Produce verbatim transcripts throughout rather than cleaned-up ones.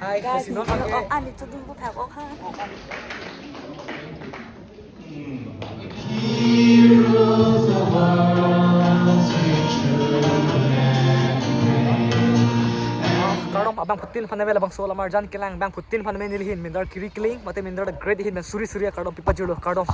Hi, guys, lasi non pake. Oh, ani tu dum ko phak ok ha. Kardom, abangphutin aphan ave labangso alam arjan kelang, abangphutin aphan ave neli ahin, Minder Kiri Kiling, mate Minder the Great ahin, pen suri suri akardom pipajirlo, kardom.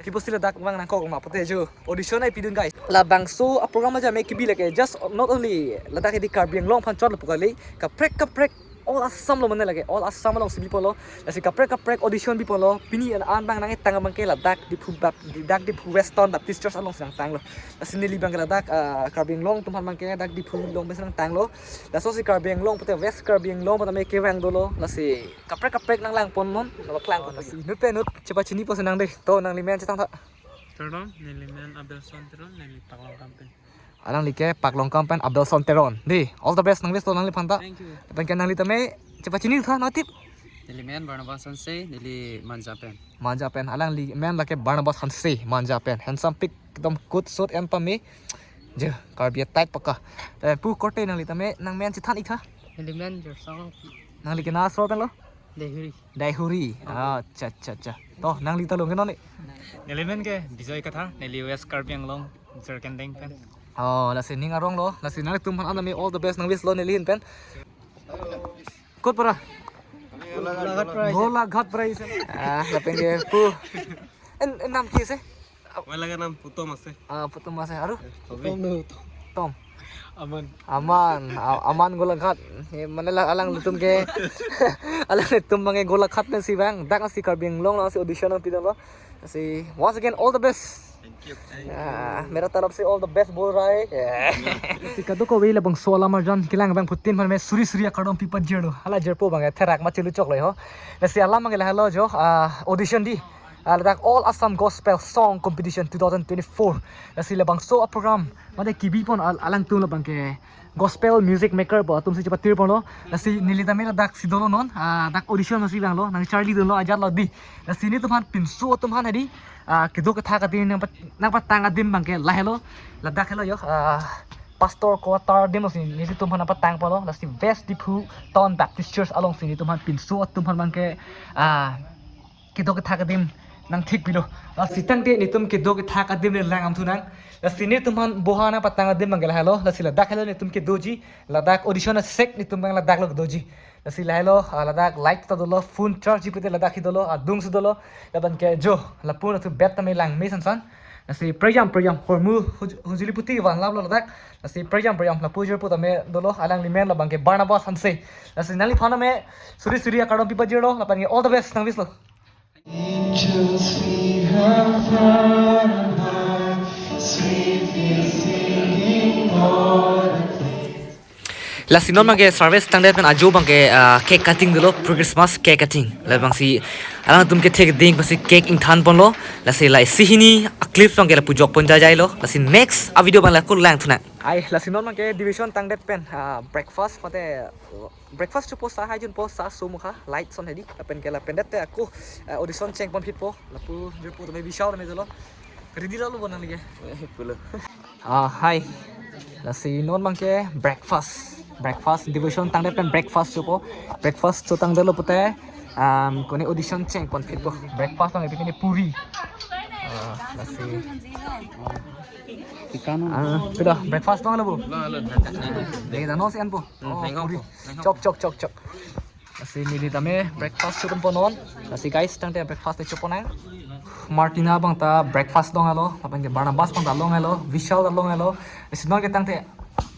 Pipo si ladak vang nangkok ma pute jo. Audition ai pidun, guys. Labangso a-program aja me kibi lake, just not only ladak hedi Karbi Anglong aphan chot lo pu kali, kaprek kaprek all Assam lo mane lake, all Assam alongsi biponlo. Lasi kaprek kaprek audition biponlo. Pini an, an abang nangtang abangke ladak Diphu Bap-, ladak Diphu West Town Baptist Church alongsi nangtanglo. Lasi neli abangke ladak, ah, Karbi Anglong atum aphan abangke dak Diphu along pensi nangtanglo. Lasosi Karbi Anglong pute West Karbi Anglong pute me kevang dolo. Lasi kaprek kaprek nanglangpon non, nanglang pon. Lasi inut pen inut chepachinipo si nang dei. To, nangli men chethan tha. Teron, neli men Abelson Teron, neli Paklongkam pen. Alangli ke Paklongkam pen Abelson Teron. Dei, all the best nangvistlo nangliphan ta. Thank you. Lapen ke nangli tame chepachini tha, nangtip. Neli men Barnabas Hanse, neli Manja pen. Manja pen. Alangli men lake Barnabas Hanse, Manja pen. Handsome pik, ekdom coat suit en pame. Je, Karbi type pakka. Eh, pu korte nangli tame, nang men chethan ik tha. Neli men Jersong. Nangli kena asor pen lo? Daihuri. Daihuri. Oh. Ah, acha, acha, acha. To, nangli ta longke non ni? Neli men ke Bijoy Kathar, neli West Karbi Anglong, Jirikindeng pen. Oh, lasi ning arong lo, lasi nangtum aphan an tame all the best nangvistlo neli ahin pen. Kot para? Golaghat Prize. Golaghat Prize. Ah, lapen ke pu. En, en nam ki ase? Wala ka nam Putom ase. Ah, Putom ase. Aru? Tom no, Tom. Tom. Aman. Aman. A-, Aman Golaghat. Eh, mane la alanglitum ke. Alanglitum abangke Golaghat pensi vang. Dak si Karbi Anglong alongsi audition nangpidunlo. Si once again all the best. Thank you. Ah, mera taraf se all the best bol raha hai. Yeah. Si kadokave labangso alam arjan kelang abangphutin aphan me suri suri akardom pipajirlo. Hala jirpo abangke therak ma chelu choklo ho. Lasi alam abangke lahelo jo, ah, audition dei. Ah, ladak All Assam Gospel Song Competition two thousand twenty-four. Lasi labangso a-program mate kibipon al-, alangtum labangke gospel music maker po atumsi chepatirponlo. Lasi neli tame ladaksi dolo non. Ah, dak audition masi vanglo. Nangcharlidunlo ajatlo dei. Lasi netum aphan pinso atum aphan hedi, ah, kedo kethak adim nangpat-, nangpatang adim abangke lahelo. Ladak helo jo. Ah, Pastor Quarter adim alongsi netum aphan nangpatangponlo. Lasi West Diphu Town Baptist Church alongsi netum aphan pinso atum aphan abangke, ah, kedo kethak adim nangthikpilo. Lasi tangte netum kedo kethak adim le lang-amthunang. Lasi netum aphan boha nangpatang adim abangke lahelo. Lasi ladak helo netum kedoji. Ladak audition asek netum abang ladaklo kedoji. Lasi lahelo, ah, ladak light ta dolo, phone charge ji pute ladak hi dolo, adung si dolo. Lapen ke jo, lapu natu bet tame langme sansan. Lasi prayam, prayam, hormu huj-, hujuli puti vanlaplo ladak. Lasi prayam, prayam, lapu jirpo tame dolo, alangli men labangke Barnabas Hanse. Lasi nangliphan tame suri suri akardom pipajirlo, lapen ke all the best nangvistlo. Angels we have heard on high, sweetly singing, Lord of Lasi non abangke service tangdet pen ajo abangke, ah, cake cutting dolo, pre-Christmas cake cutting. Labangsi alangtum kethekding pensi cake ingthanponlo. Lasi la isi hini a-clip abangke lapu jokpon jaijailo. Lasi next a-video abang la ko langthunang. Ai, lasi non abangke division tangdet pen, ah, breakfast mate, oh, breakfast chopo, sa hai junpo, sa somokha, light son hedi. Lapen ke lapen det te ako, ah, audition chengponphitpo. Lapu jirpo tame Vishal tame dolo. Ready lo lo bonang lagi. Eh, pulo. Ah, hi. Lasi non abangke breakfast. Breakfast division tangdet pen breakfast chopo. Breakfast chotangdetlo pute, um, kone audition chengponphitpo. Breakfast abang ipini puri. Ah, lasi. Ikan. Ah, sudah breakfast dong lo bu. Lo, lo, nanti, nanti. Dei, dano si anpo. Hmm, oh, nengok puri. Po, nengok. Chok, chok, chok, chok. Lasi neli tame breakfast choponpo non. Lasi guys, tangte breakfast te choponang. Martina abang ta breakfast donglo, lapen ke Barnabas abang ta longlo, Vishal ta longlo. Lasi non ke tangte,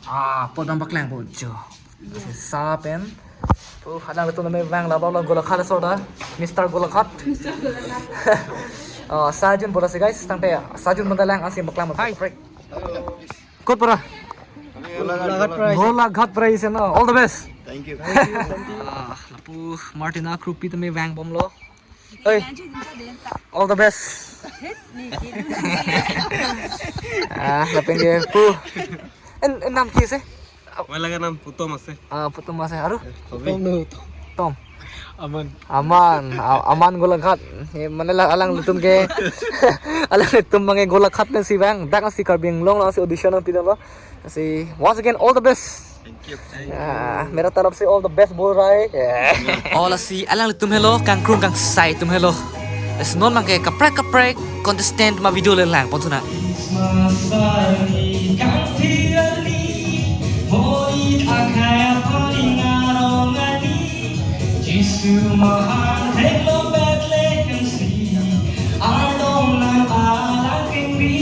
ah, podam paklangpo jo. Lasi sa pen. Oh, alangtum tame vang la lo Golaghat asor ta. Mister Golaghat. Oh, sa junpo lasi guys, tangte sa jun abang ta lang asi paklangpo. Hi. Break. Kot para? Golaghat Prize. Golaghat Prize, no? All the best. Thank you. Ah, lapu Martina Krupi tame vangbomlo. Hey. All the best. Ah, lapen ke pu. En, en nam ki ase? Wala ka nam Putom ase. Ah, Putom ase. Aru? Tom no, Tom. Tom. Aman. Aman, a-, Aman Golaghat. Eh, mane la alanglitum ke, alanglitum abangke Golaghat pensi vang. Dak si Karbi Anglong alongsi audition nangpidunlo. Si once again all the best. Thank Ah, मेरे तरफ से all the best बोल रहा है. Oh, lasi alanglitum helo, kangkrung kangsai atum helo. Lasi non abangke kaprek kaprek contestant ma video le lang pon thu nang. Jisu mahan theklo Bethlehem si, ardom nang alang kengbi.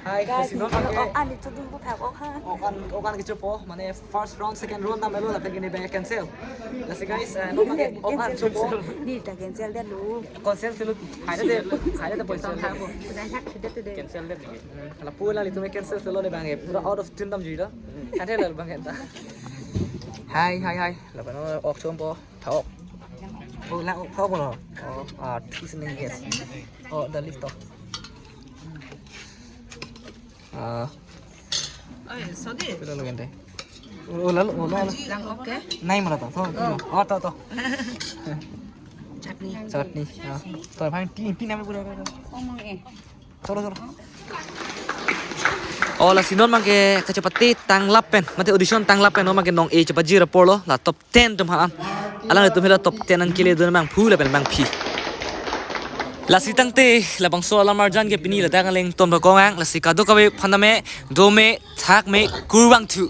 Hai, guys, lasi non abangke ok an chedun puthak, ok an. Ok an, ok an kechopo, mane first round, second round damlo, lapen kini abang cancel. Lasi guys, eh, non abangke ok an chopo. Ni ta cancel detlo. Cancel selo. Hai de, hai de poisa. Cancel det ni. Hmm, lapu alanglitum cancel selo ne abangke. Pura out of tune damjui do. Kan he lal abang enta. Hai, hai, hai. Lapen non ok chopo. Thok. Oh, la ok thok lo. Oh, ah, two sending, yes. Oh, the lift off. Ah, Oi, sorry. Pila lo gente. Oh, lalo, oh, lalo. Lang ok ke? Nai mala to, to. Oh, to, to. Chutney. Chutney. Ah. To, bang, tin, tin name pura, pura. Omong eh. Cholo, cholo. Oh, lasi non abangke kachepate tanglap pen, mate audition tanglap pen, non abangke nong-e chepajir apor lo, la top ten atum ha an. Alanglitum helo top ten an kele dun abangphu lapen abangphi. Lasi tangte, labangso alam arjan ke pini ladak aleng ton bakong ang, lasi kadokave aphan tame, dome, thakme, kurvangthu.